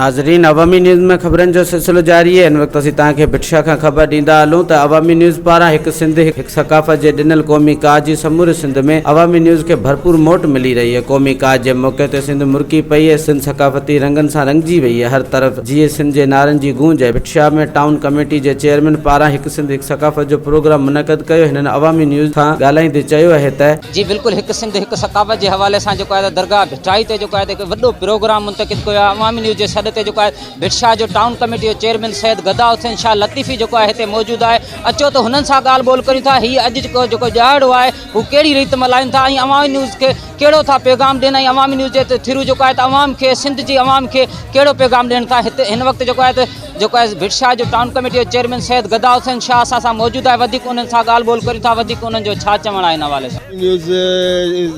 ناظرين عوامي نيوز ۾ خبرن جو سلسلو جاري آهي ان وقت اسين توهان کي ڀٽ شاهه کان خبر ڏيندا هلون ته عوامي نيوز پاران هڪ سنڌ هڪ ثقافت جي ڏنل قومي ڪاز جي سموري سنڌ ۾ عوامي نيوز کي ڀرپور موٽ ملي رهي آهي قومي ڪاز جي موقعي تي سنڌ مرڪي پئي ۽ سنڌ ثقافتي رنگن سان رڱجي وئي آهي هر طرف جيئي سنڌ جي نعرن جي گونج آهي ڀٽ شاهه ۾ ٽائون ڪميٽي جي چيئرمين پاران هڪ سنڌ هڪ ثقافت جو پروگرام منعقد ڪيو هنن عوامي نيوز سان ڳالهائيندي چيو آهي ته. جي بلڪل هڪ سنڌ هڪ ثقافت جي حوالي سان جيڪو آهي ته درگاهه ڀٽائي تي جيڪو آهي ته هڪ وڏو پروگرام منتقد ڪيو آهي عوامي نيوز جي سڏ تي جيڪو آهي ڀٽ شاهه جو ٽائون ڪميٽي جو چيئرمين سيد گدا حسين شاهه لطيفي جيڪو آهي هتي موجود آهي اچو ته هنن سان ڳالهه ٻولهه ڪريون ٿا هي اڄ جيڪو جيڪو ڏهاڙو آهي هو ڪهڙي ريت ملهائين ٿا ۽ عوامي نيوز کي ڪهڙو ٿا پيغام ڏين ۽ عوامي نيوز جي ٿرو جيڪو آهي ته عوام کي سنڌ جي عوام کي ڪهڙو پيغام ڏين ٿا هتي هن وقت جيڪو آهي ته جيڪو آهي ڀٽ شاهه جو ٽائون ڪميٽي جو چيئرمين سيد گدا حسين شاهه اسان سان موجود آهي وڌيڪ انهن سان ڳالهه ٻولهه ڪريون ٿا وڌيڪ انهن جو ڇا چوڻ آهي ان حوالي سان. نيوز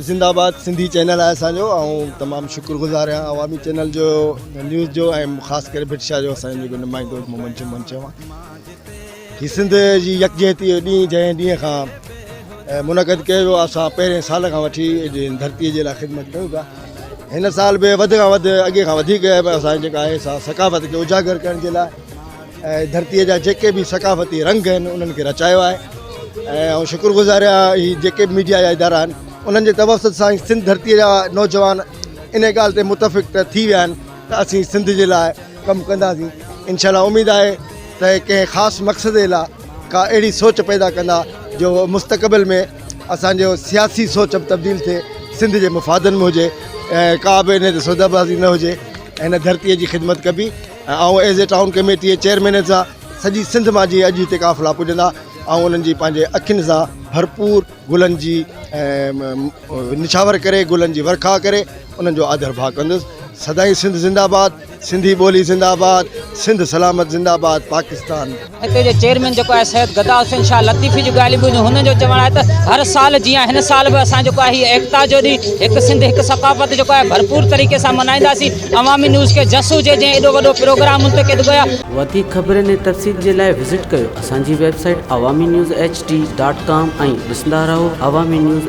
زنده آباد سنڌي چينل آهي اسان جو آئون تمام شڪر گذار آهيان عوامي چينل جو نيوز جو ۽ خاص ڪري ڀٽ شاهه جو اسان جو جيڪو نمائندو محمد جمن چوان هي سنڌ جي يڪجهتي جو ڏينهن جنهن ڏينهن کان منعقد ڪيو ويو اسان پهرين سال کان وٺي ڌرتي جي لاء خدمت ڪيون پيا هن سال به وڌ کان وڌ اڳي کان وڌيڪ اسان جيڪا آهي سا ثقافت کي اجاگر ڪرڻ جي لاء ۽ ڌرتيء جا جيڪي به ثقافتي رنگ آهن انهن کي رچايو آهي ۽ آئون شڪر گذار آهيان هي جيڪي به ميڊيا جا ادارا آهن انهن جي توسط سان سنڌ ڌرتيء جا نوجوان ان ڳالهه تي متفق ته ٿي ويا آهن ته اسين سنڌ جي لاء ڪم ڪنداسين انشاء الله اميد آهي ته ڪنهن خاص مقصد جي لاء ڪا اهڙي سوچ پيدا ڪندا جو مستقبل ۾ اسان جو سياسي سوچ به تبديل ٿئي سنڌ جي مفادن ۾ هجي ۽ ڪا به ان تي سودا بازي نه هجي ۽ هن ڌرتيء جي خدمت ڪبي ۽ آئون ايز اي ٽائون ڪميٽي جي چيئرمين سان سڄي سنڌ مان جيئن اڄ هتي قافلا پڄندا آئون انهن جي پنهنجي اکين سان ڀرپور گلن جي نڇاور ڪري گلن جي ورکا ڪري انهن جو آڌر ڀاء ڪندس سدائين سنڌ زنده آباد سنڌي ٻولي زنده آباد سنڌ سلامت زنده آباد پاڪستان. هتي جي چيئرمين جيڪو آهي سيد گدا حسين شاهه لطيفي جون ڳالهيون ٻڌيون هنن جو چوڻ آهي ته هر سال جيان هن سال به اسان جيڪو آهي هي ايڪتا جو ڏينهن هڪ سنڌ هڪ ثقافت جيڪو آهي ڀرپور طريقي سان ملهائينداسين عوامي نيوز کي جس هجي جنهن ايڏو وڏو پروگرام منتقد ڪيو. وڌيڪ خبرن ۽ تفصيل جي لاء وزٽ ڪيو اسان جي website Awami news H D dot com ۽ ڏسندا رهو عوامي نيوز.